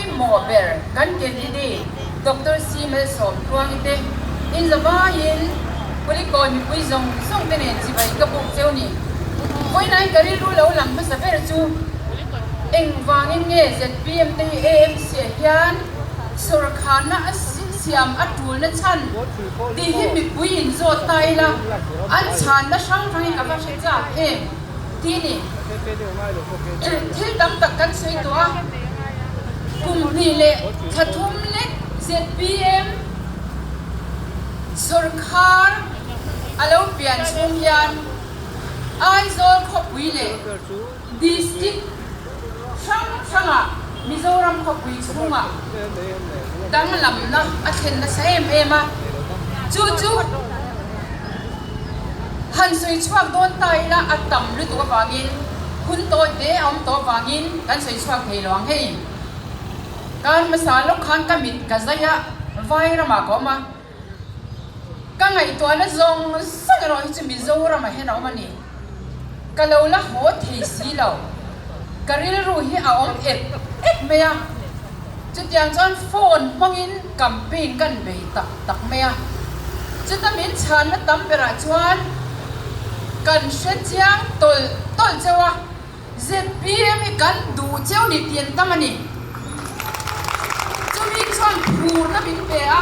pawimawh ber kan candidate Doctor C Malsawmtluangi te inzavaiin Kulikawn mipui zawng zawng te nen chibai ka buk cheu ni. Vawiinain ka rilru lo lang hmasa ber chu engvangin nge zpm te hi AMC ah hian sawrkharna a siam a tulna chhan tih hi mipui inzawt ta ila an chhanna hrang hrangin a va hre chak em tih ni. Thil tam tak kan sawi tawh a, kum hnih leh thla thum lek zpm sawrkhar a lo pian chhung hian Aizawl khawpui leh District hrang hrangah Mizoram khawpui chhungah danglamna a thlen nasa em em a, chu chu han sawi chhuak dawn ta ila a tam lutuk avangin hun tawi te a awm tawh avangin kan sawi chhuak thei lo ang hei. Kar hmasa lawk khan ka mit ka zai a, vai ramah ka awm a, Ka ngaihtuahna zawng zawng erawh hi chu Mizoramah hian a awm a ni. Ka lo la haw thei si lo. Ka rilru hi a awm et et mai a. Chutiang chuan phone hmangin campaign kan bei tak tak mai a. Chuta min chhanna tam berah chuan kan hre chiang tawlh tawlh cheu a. Zpm hi kan duh cheu ni tih an tam a ni. Chumi chuan phurna min pe a,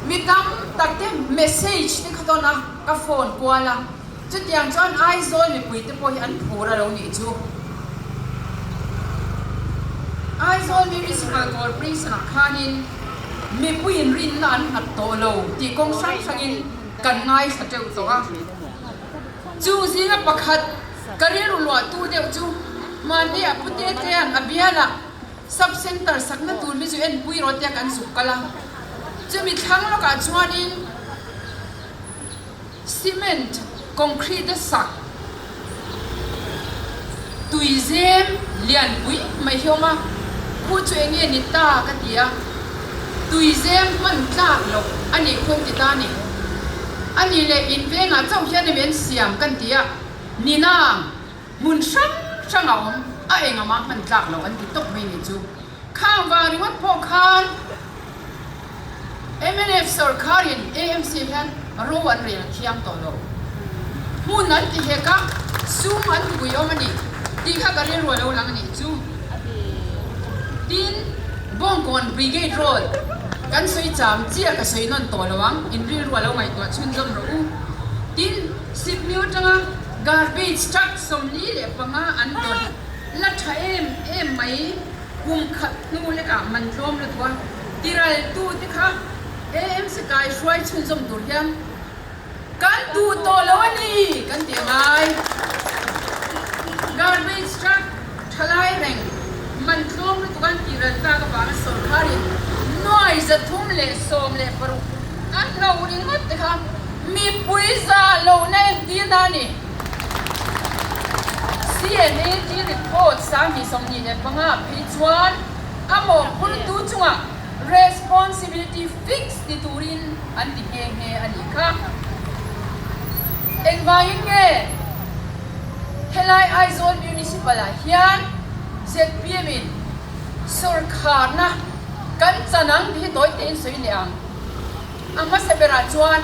mi tam tak te message te kha dawn a, ka phone kual a, chutiang chuan Aizawl mipui te pawh hi an phur a lo nih chu. Aizawl Municipal Corporation ah khanin mipuiin rinna an nghat tawh lo tih kawng hrang hrangin kan ngaithla teuh tawh a. Chu zinga pakhat ka rilru luahtu deuh chu mahni a pute tean a bialah sub centre sakna tur mi chu enpui rawh tia kan zuk kal a. Chumi thlang lawkah chuanin cement concrete a sak Tuizem lianpui mai hi awm a, khu chu eng nge ni ta ka ti a, tuizem hman tlak loh a nih khu an ti ta a ni. A nih leh in vengah chauh hian emi an siam kan ti a, nina hmun hrang hrang a awm a engah mah hman tlak loh an ti tawp mai nih chu. Khang vang ringawt pawh khan Mnf sawrkharin AMC hian ro an rel thiang tawh lo. Hmun an ti hek a, sum an ti pui awm a ni tih kha ka rilru a lo lang a nih chu. Tin, Bawngkawn Brigade Road kan sawi cham chiah ka sawi nawn tawh lo ang, in rilru a lo ngaihtuah chhunzawm rawh u. Tin, Sipmiu atanga garbage truck 45 an dawn la tha em em mai. Kum khat hnu lekah man tlawm lutuk a, tiraltu te kha AMC kai hruai chhunzawm tur hian kan duh tawh lo a ni kan ti a ngai. Garbage truck thalai reng man tlawm lutuk an tiral tak avanga sawrkharin nuai 316 a hlo ringawt te kha mipui zah lohna entirna a ni. CNAG report 2025 phei chuan a mawhphurtu chungah responsibility fix ti turin an ti nghe nghe a nih kha. Engvangin nge helai Aizawl Municipal ah hian zpm in sawrkharna kan chan ang tih hi tawi tein sawi leh ang. A hmasa berah chuan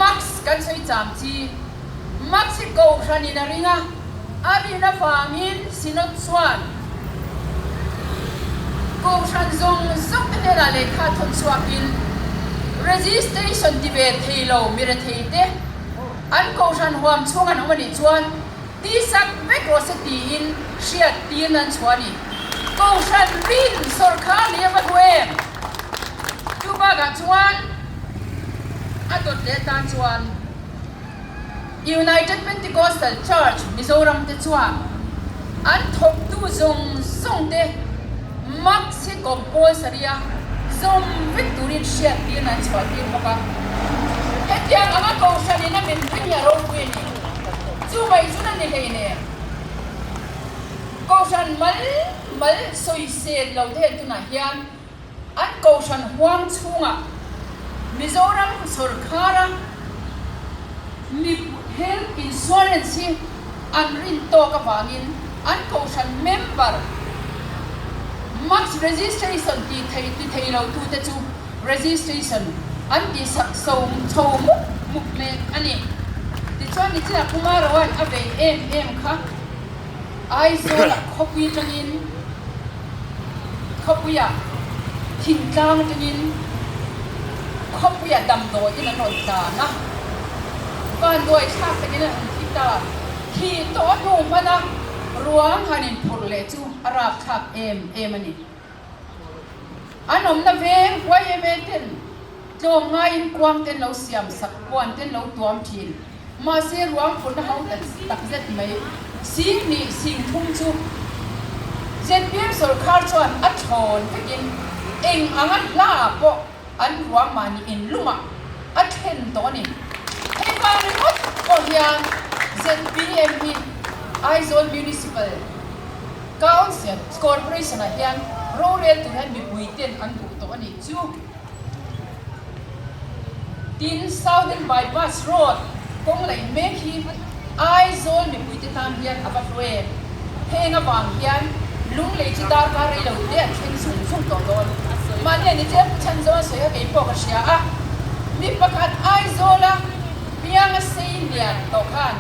max kan sawi cham chi. Max hi kohhranin a ring a, a rin avangin Synod chuan kohhran zawng zawng te hnenah lehkha thawn chhuakin registration ti ve thei lo mi rethei te an kohhran huam chhung an awm a nih chuan Tisak vek rawh se tiin hriat tir nan chhuah a ni. Kohhran rin sawrkhar ni a va hlu em? Chu bakah chuan a dawt leh atan chuan United Pentecostal Church Mizoram te chuan an thawktu zawng zawng te Max hi compulsory a zawm vek turin hriat tir nan chhuah tir bawk a. Hetiang anga kohhran in a min ring hi a ropui a ni. Chu mai chu na ni hleinem. Kohhran mal mal sawisel lo te hian tunah hian an kohhran huang chhungah Mizoram sawrkhara mi health insurance hi an rin tawk avangin an kohhran member. Max registration ti thei ti thei lo tute chu registration an tih sak so chho mup mup mek a ni. Tichuan nichina Pumaroa'n a vei em em kha Aizawlah khawpui atangin khawpuiah thingtlang atangin khawpuiah damdawiin an rawn tlan a, vanduai thlak takin an thi ta. Thih tawh a hnu hman a, ruang han inphurh leh chu a rapthlak em em a ni. An awmna veng huai em em ten tlawm ngaiin kuang ten lo siam sak puan ten lo tuam thin. Mahse ruang phurhna ho tak zet mai sing hnih sing thum chu zpm sawrkhar chuan a thlawn vekin eng anga hla ah pawh an ruang mahni in lumah a thlen tawh a ni. Hei vang ringawt pawh hian zpm hi Aizawl Municipal Council Corporation ah hian rorel tur hian mipui ten an duh tawh a nih chu. Tin, Southern Bypass Road kawng laih mek hi Aizawl mipuite tan hian a va hlu em? Heng avang hian Lunglei chu darkar rei lo te an thleng zung zung tawh dawn. Mahni a ni che Pu Chhanzawng a sawi a kei pawh ka hria a, mi pakhat Aizawla pianga sei lian tawh khan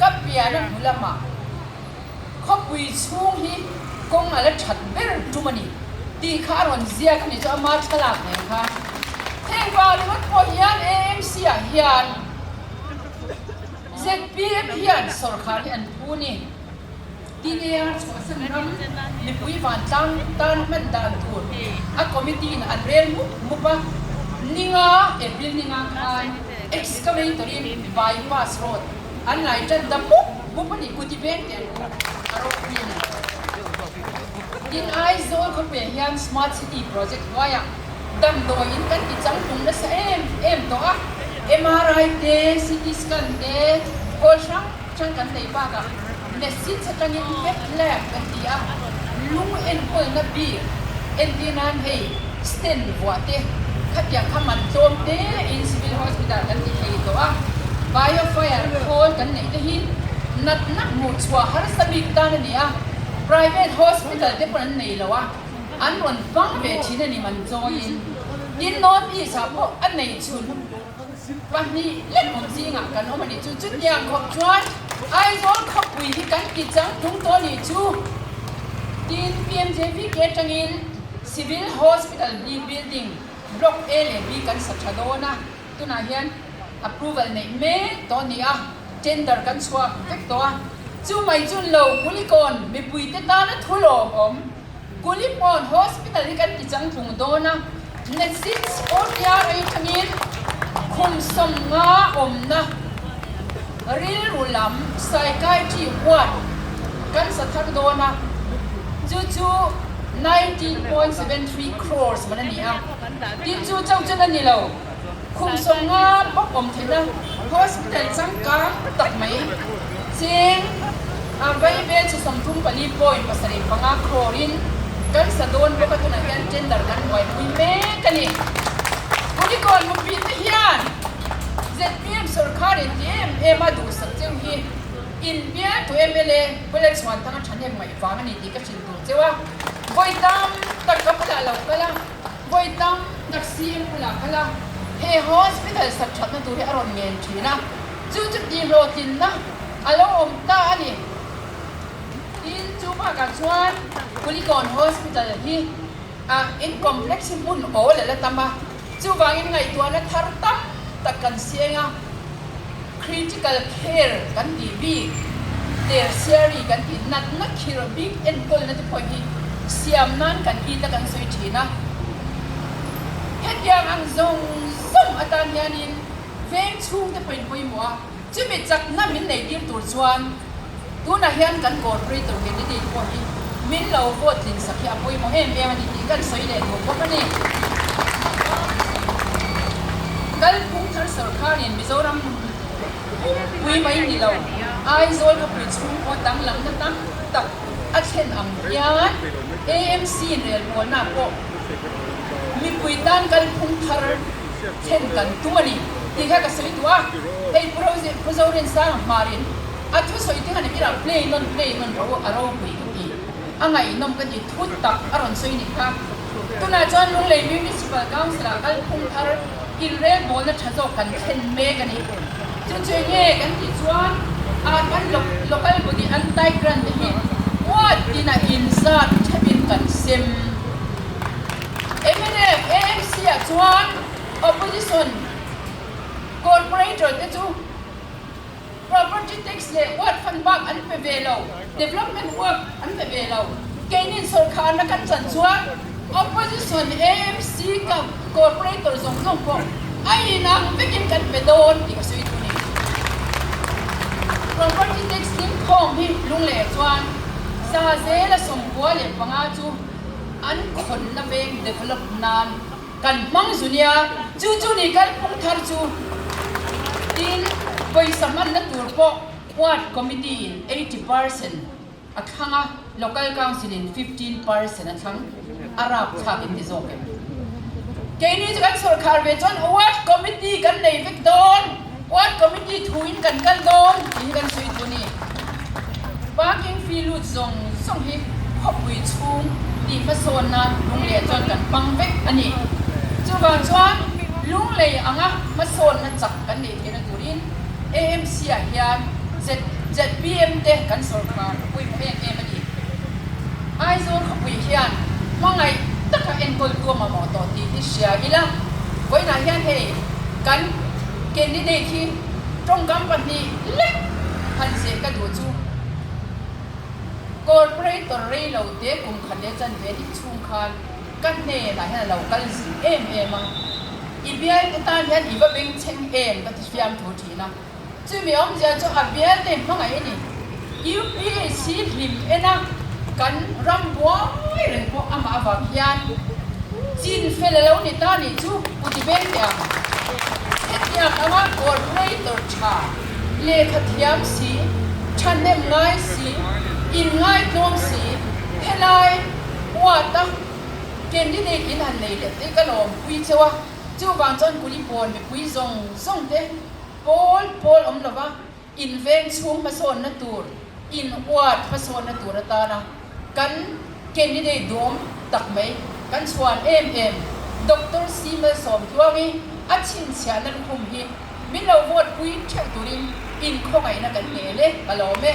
ka pian a hmu lamah Khawpui chhung hi kawng a la that ber tum a ni tih kha a rawn ziak a ni chu ama thlalak nen khan. Heng vang ringawt pawh hian AMC ah hian zpm hian sawrkhar hi an phu ni. TAR chhuahsan ram mipui vantlang tan hman dan tur a committee in an rel mup mup a, ninga April ninga khan excavator in bypass road An ngai tan ta mup mup a ni, kuti veng te an u a ropui a ni. Tin, Aizawl khawpui ah hian Smart City project hnuaiah damdawiin kan ti changtlung nasa em em tawh a, MRI te, CT scan te, khawl hrang hrang kan nei bakah machines atangin PET lab kan ti a, lung enkawlna bik entir nan hei stent vuah te khatiang kha man tlawm te in Civil Hospital kan ti thei tawh a, Bio fire khawl kan neih te hi natna hmuh chhuah harsa bik tan a ni a, private hospital te pawn an nei lo a, an rawn hmang ve thin a ni man chawiin. Tin North East ah pawh a nei chhun. 2 lek awm zingah kan awm a nih chu. Chutiang khawp chuan Aizawl khawpui hi kan ti chang tlung tawh a nih chu. Tin, PMJVK atangin Civil Hospital B building Block A leh B kan sa tha dawn a, tunah hian approval neih mek tawh a ni a, tender kan chhuah vek tawh a. Chu mai chun lo Kulikawn mipuite tana thu lawmawm Kulikawn Hospital hi kan ti changtlung dawn a, Nexit Sportia atangin khum 50 awmna rilru lam Psychiatry ward kan sa thar dawn a, chu chu 19.73 crores man a ni a, tin chu chauh chuan a ni lo. Khum 50 bawk awm theihna hospital changkang tak mai cheng a vaibel chu 34.75 crore in kan sa dawn bawk a, tunah hian tender kan buaipui mek a ni. Kulikawn mupui te hian zpm sawrkar in ti em em a duhsak cheu hi inbialtu mla Bullet Chhuantanga thahnem ngaih vang a ni tih ka hrilh tur cheu a, vawi tam tak ka bulah lo kal a. Vawi tam tak CM bulah kal a, he hospital sak thatna tur hi a rawn ngen thin a, chu chu tihhlawhtlinna a lo awm ta a ni. Tin, chu bakah chuan Kulikawn Hospital hi a in complex hi hmun awl a la tam a, chuvangin ngaihtuahna thar tam tak kan sieng a. Critical care kan tih bik, tertiary kan tih natna khirh bik enkawlna te pawh hi siam nan kan it a kan sawi thin a. Hetiang ang zawng zawng atan hianin veng chhungte pawhin pawimawh a, chumi chakna min neitir tur chuan Tunah hian kan corporator candidate pawh hi min lo vote tlin sak hi a pawimawh em em a ni tih kan sawi leh duh bawk a ni. Kalphung thar sawrkharin Mizoram pumpui mai ni lo, Aizawl khawpui chhung pawh danglamna tam tak a thlen ang hian AMC relpawlna pawh mipui tan kalphung thar thlen kan tum a ni tih kha ka sawi duh a. Hei Pu Zorin Sanga hmarin A thusawi te khan i tirah play nawn play nawn ro a ropui ka ti. A ngaihnawm ka ti thut tak a rawn sawi nih kha. Tunah chuan Lunglei Municipal Council-ah kalphung thar inrelbawlna tha zawk kan thlen mek a ni. Chu chu enge kan tih chuan kan local body anti-grant te hi ward tinah inzat theuhin kan sem. Mnf, AMC-ah chuan opposition corporator te chu Property tax leh ward fund bak an pe ve lo, development work an pe ve lo. Keinin sawrkharna kan chan chuan opposition AMC ka corporator zawng zawng pawh a inang vekin kan pe dawn tih ka sawi duh a ni. Property tax hlimkhawm hi Lungleh chuan za zela 95 chu an khawnna veng develop nan Kan hmang zu nia, chu chu ni kalphung thar chu. Tin, pawisa hmanna tur pawh Ward Committee in 80 percent a thlang a, Local Council in 15 percent a thlang, a rapthlak in ti zawk em? Keini chu kan sawrkhar ve chuan Ward Committee kan nei vek dawn, Ward Committee thu in kan kal dawn tih hi kan sawi duh a ni. Parking fee lut zawng zawng hi khawpui chhung tih hmasawn nan Lunglei chuan kan hmang vek a ni. Chuvang chuan Lunglei anga hmasawnna chak kan neih theihna turin AMC ah hian ZPM te kan sawrkar a pawimawh em em a ni. Aizawl khawpui hian hmangaih taka enkawl tu a mamawh tawh tih hi hria ila, vawiinah hian hei kan candidate hi tawngkam pahnih lek han zeh ka duh chu Corporator rei lo te kum khat leh chanve dik chhung khan ka hnenah hian a lo kal zing em em a, i bial te tan hian i va bengchheng em ka ti fiam thu thin a, chumi awmzia chu a bial te hmangaih a ni. UPSC hlim en a kan ram buai reng pawh amah avang hian chin fel a lo ni ta nih chu u ti veng teh ang. Hetiang anga Corporator tha, lehkha thiam si, thahnem ngai si, inngaihtlawm si, helai ward-a candidate in han nei leh te ka lawmpui cheu a, chuvang chuan Kulipawn mipui zawng zawng te pawl pawl awm lova In veng chhung hmasawnna tur, in ward hmasawnna tur atana kan candidate duhawm tak mai kan chhuan em em Doctor C Malsawmtluangi a chhinchhiahna lukhum hi min lo vote pui theuh turin in khawngaihna kan ngel e, ka lawm e.